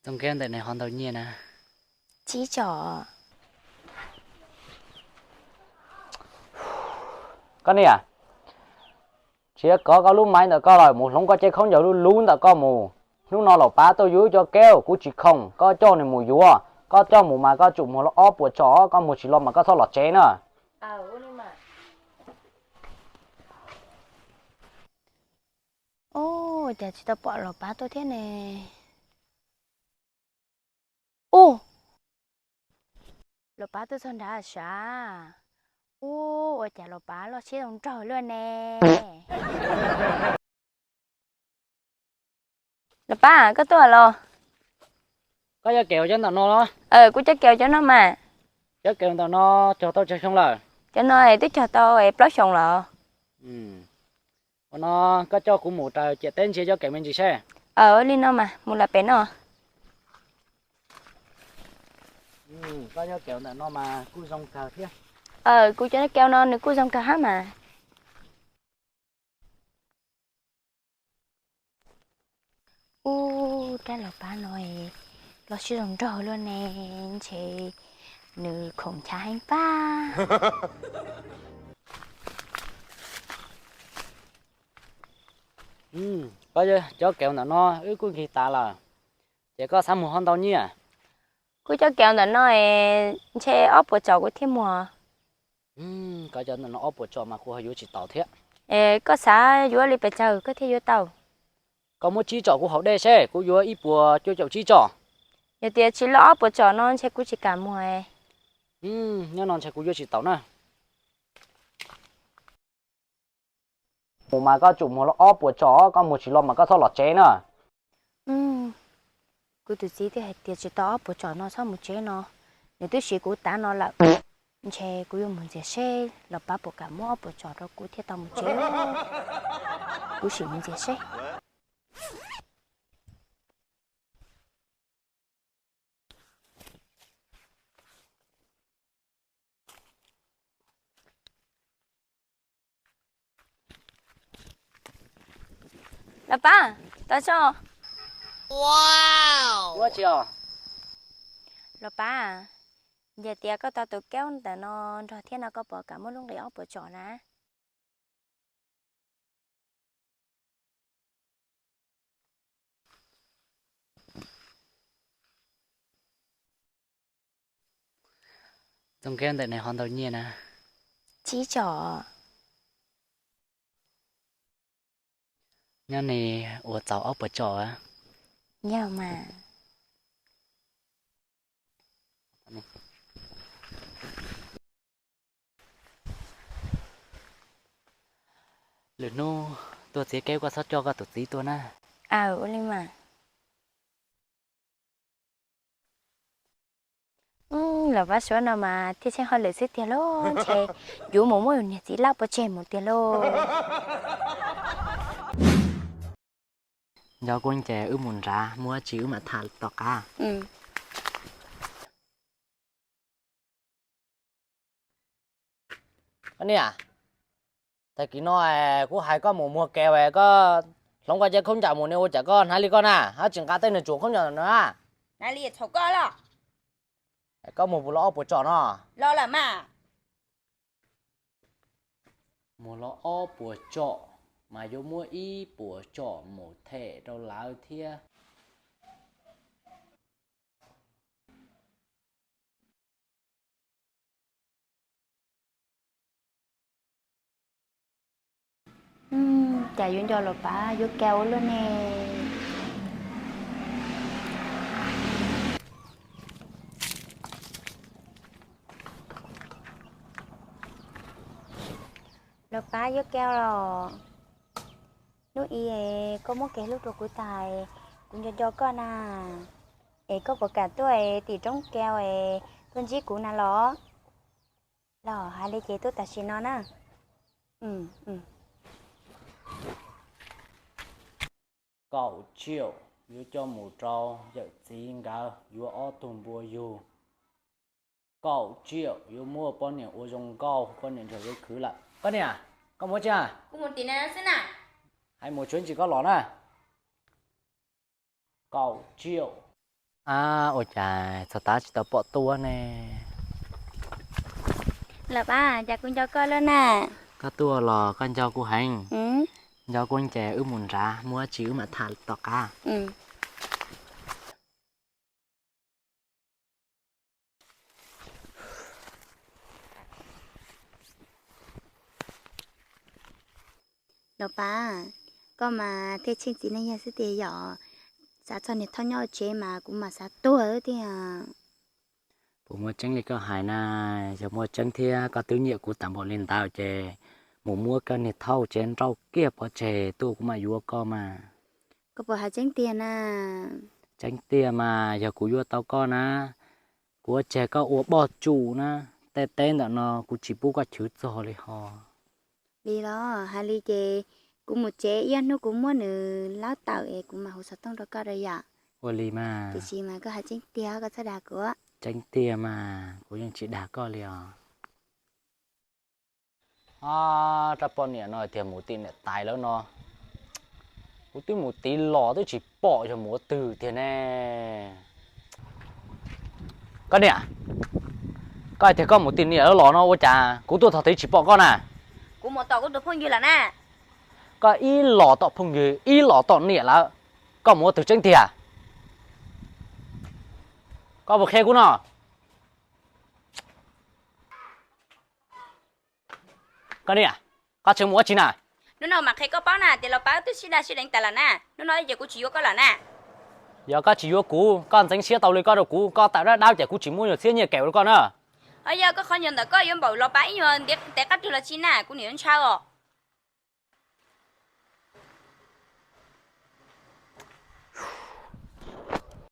Zoo nkaus ntawm no ho ntau nyiaj na. Tsib tsom. Koj niam, tsis kov koj lub maiv ntawm koj lawm, mus hloov koj cev khaub ncaws luv luv ntawm koj mus. Hnub no laus pav tuaj yuav ib co kev, kuv tsis khoom, koj coj nws mus yuav. Koj coj mus mas koj tsum muag ob puas tsom, koj muag tsis los mas koj txhob los tsev na. Ua cas tsis tau pom laus pav tuaj thiab ne? Ub, laus pav tuaj txog nrad sav. Ub, ua cas laus pav loj siab zoo nraug luaj ne? Laus pav, koj tuaj los? Koj cov kev cov ntawm no los? Kuv cov kev cov no mas. Cov kev ntawm no cog tau tsawg xyoo lawm? Cov no twb cog tau plaub xyoos lawm. Ua no koj coj kuv mus raws ciam teb ntsia cov kev me ntsis seb. Li no mas mus lawm pem no. Koj cov kev ntawm no mas kuj zoo kawg thiab. Kuv cov kev no nws kuj zoo kawg hab mas. Ub, rab laus pav no loj siab zoo nraug luaj ne, ntshe nws khoom nchav heev pab. Koj cov kev ntawm no wb kuj nkig tas lawm, ces koj xav muag ho ntau nyiaj? Kuv cov kev ntawm no ntshe ob puas tsom kuv thiaj muag. Koj cov ntawm no ob puas tsom mas kuv ho yuav tsis taus thiab. Koj xav yuav li pes tsawg koj thiaj yuav tau? Koj muab tsib tsom kuv haus dej seb, kuv yuav ib puas cuaj caum tsib tsom. Yog tias tsis loj ob puas tsom no ntshe kuv tsis kam muag. Nyob no ntshe kuv yuav tsis taus na. Mus mas koj tsum muag ob puas tsom, koj muag tsis los mas koj txhob los tsev na. Kuv tus txiv twb hais tias tsis tau ob puas tsom no txhob mus tsev no, nws twb siv kuv tav no lawm. Ntshe kuv yuav mus ntxias seb laus pav puas kam muab ob puas tsom rau kuv thiaj tau mus tsev. Kuv sim mus ntxias seb. Laus pav, tau tso. Ua tsi os? Laus pav, yog tias koj tau tus keub ntawm no nrog thiab no koj puas kam muab lub nqi ob puas tsom na? Txooj kev ntawm no ho ntau nyiaj na? Tsib tsom. Nyob ne, ua txaus ob puas tsom? Yog mas. Lwm hnub tuaj txiav keub koj txhob coj koj tus txiv tuaj na. Aw, ua li mas. Laus pav suav no mas thiaj tsheej hauj lwm xwb tiag lauj, ntshe yuav mus muab yus niag txiv lab pov tseg mus tiag lauj. Nco kuv ces wb mus nrad, muaj dab tsi wb mam tham tom qab. Koj niam, tag kis no kuv hais koj mus muag kev, koj hloov koj cev khaub ncaws mus ne, ua cas koj hnav li koj na, hab tsis nqa tej nws tsuam khaub ncaws no na? Hnav li txhaum koj los? Koj muag puas los ob puas tsom no? Los lawm mas. Muag los ob puas tsom, mas yuav muab ib puas tsom mus them rau lawv thiab. Cas yuav nco los pav yuav kau luaj ne. Los pav yuav kau los. Hnub i koj muab kev hlub rau kuv tas, kuv nco nco koj na. Es koj puas kam tuaj tim roob kau es tuaj ntsib kuv na los? Los hais li ces tuaj tam sim no na. Kaum tsiaum yuav coj mus rau yawm txiv nkawd yuav ob tug npua yug. Kaum tsiaum yuav muab poj niam ua zoo nkauj, poj niam nrog yuav khwv lawm. Koj niam, koj mus tsi? Hais mus tsuav ntsis koj los na. Kaum tsiaum. Ab, ua cas txog tav tsis tau pom tuaj ne? Los pab, cas kuv nco koj lawm na. Koj tuaj los koj nco kuv heev. Nco kuv ces wb mus nrad, muaj dab tsi wb mam tham tom qab. Los pab, koj mas thiaj tsheej txiv neej yog xwb tiag yom. Xav txog niam Thauj nyob tsev mas kuv mas xav tuag tiag. Puas muaj tseeb li koj hais na? Yog muaj tseeb thiab koj twb nyiam kuv tas npaum li ntawd ces mus muab koj niam Thauj tsev nrauj kiag pov tseg tuaj kuv mam yuav koj mas. Koj puas hais tseeb tiag na? Tseeb tiag mas, yog kuv yuav tau koj na, kuv yuav tseg koj ua poj tsum na. Tej teb ntawm no kuv tsis pub koj chwv txog li ho. Li los hais li ces kuv mus tsev ib ob hnub kuv muab nws laub tawm es kuv mam hu xov tooj rau koj rau yom. Ua li mas. Tiam sis mas koj hais tseeb tiag koj txhob dag kuv. Tseeb tiag mas, kuv yeej tsis dag koj li os. Rab poj niam no tias mus tim niam tais lawv no, kuv twb mus tiv los twb tsis pom yog mus ua twg tiag ne. Koj niam, koj hais tias koj mus tim niam lawv los no ua cas kuv tuaj txog tid tsis pom koj na? Kuv mus tom kuv tus phooj ywg lawm na. Koj ib los tom phooj ywg ib los tom niam lawv, koj mus ua twg tseeb tiag? Koj puas qhia kuv no? Koj niam, koj tseem mus ua tsi na? Hnub no mas qhia koj paub na tias Los Pab twb sib daj sib deev tas lawm na. Hnub no ces kuv tsis yuav koj lawm na. Yog koj tsis yuav kuv, koj ntxeev siab tau li koj rau kuv, koj tawm dab dab ces kuv tsis muab nyuag txhiab nyiaj kem rau koj na. Ho yog koj qhov nyuag ntawm koj yuav npaum Los Pab ib nyuag ntev qab rwg los tsi na, kuv niam yuav ntshaw os.